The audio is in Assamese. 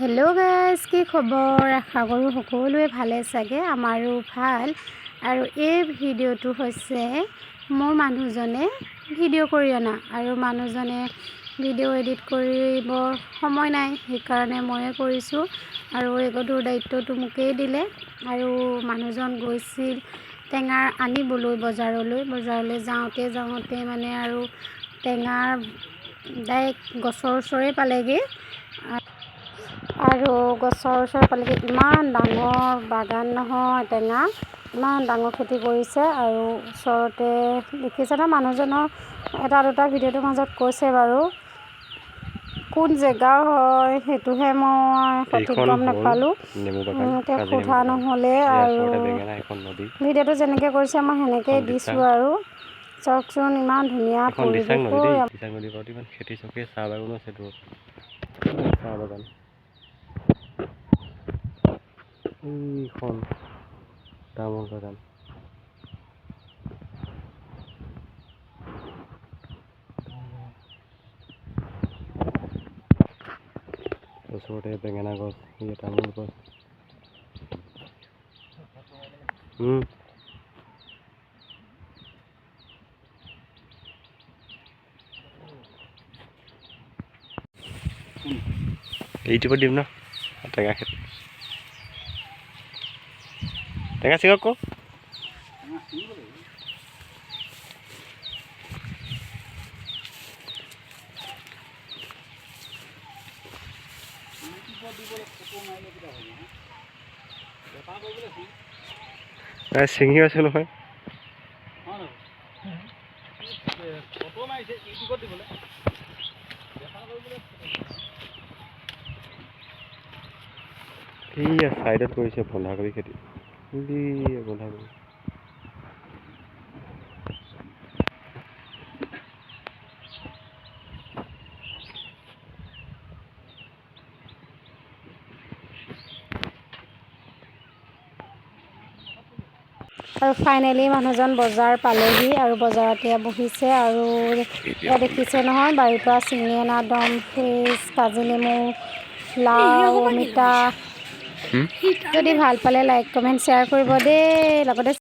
হেল্ল' গাইজ, কি খবৰ? আশা কৰোঁ সকলোৱে ভালে চাগে। আমাৰো ভাল। আৰু এই ভিডিঅ'টো হৈছে মোৰ মানুহজনে ভিডিঅ' কৰি অনা আৰু মানুহজনে ভিডিঅ' এডিট কৰিব সময় নাই, সেইকাৰণে ময়ে কৰিছোঁ আৰু এই গধুৰ দায়িত্বটো মোকেই দিলে। আৰু মানুহজন গৈছিল টেঙাৰ আনিবলৈ বজাৰলৈ। বজাৰলৈ যাওঁতে যাওঁতে মানে আৰু টেঙাৰ ডাইৰেক্ট গছৰ ওচৰেই পালেগৈ। আৰু গছৰ ওচৰ পালেগৈ, ইমান ডাঙৰ বাগান নহয়, টেঙা ইমান ডাঙৰ খেতি কৰিছে। আৰু ওচৰতে দেখিছে ন, মানুহজনৰ এটা দুটা ভিডিঅ'টোৰ মাজত কৈছে বাৰু, কোন জেগাৰ হয় সেইটোহে মই সঠিক এইখন গম হ'ল নাপালোঁ, নেমু বাগান, তেওঁক কাজি নেমু সোধা বাগান। নহ'লে। ইয়াৰ আৰু ওচৰতে বেঙেনা, এখন নদী। ভিডিঅ'টো যেনেকৈ কৰিছে মই সেনেকৈয়ে এখন দিছোঁ। দিচাং। আৰু চাওকচোন, ইমান ধুনীয়া এখন দিচাং পৰিৱেশ নদী দেই। ঐ। দিচাং নদীৰ পাৰত ইমান খেতি চকি, চাহ বাগানো আছে দূৰত, চাহ বাগান। এইখন তামোল বাগান। ওচৰতে বেঙেনা গছ, এই তামোল গছ। ইউটিউবত দিম ন। টেঙা খেতি, টেঙা ছিঙক আকৌ। নাই, ছিঙি আছো নহয়। ফটো মাৰিছে ইউটিউবত দিবলৈ, বেপাৰ কৰিবলৈ। এইয়া ছাইডত কৰিছে বন্ধাকবি খেতি, এইয়া বন্ধাকবি। আৰু ফাইনেলি মানুহজন বজাৰ পালেহি আৰু বজাৰত এয়া বহিছে। আৰু এয়া দেখিছে নহয়, বাৰীৰ পৰা ছিঙি অনা একদম ফ্ৰেছ কাজি নেমু, লাও, অমিতা। যদি ভাল পালে লাইক, কমেণ্ট, শ্বেয়াৰ কৰিব দেই লগতে।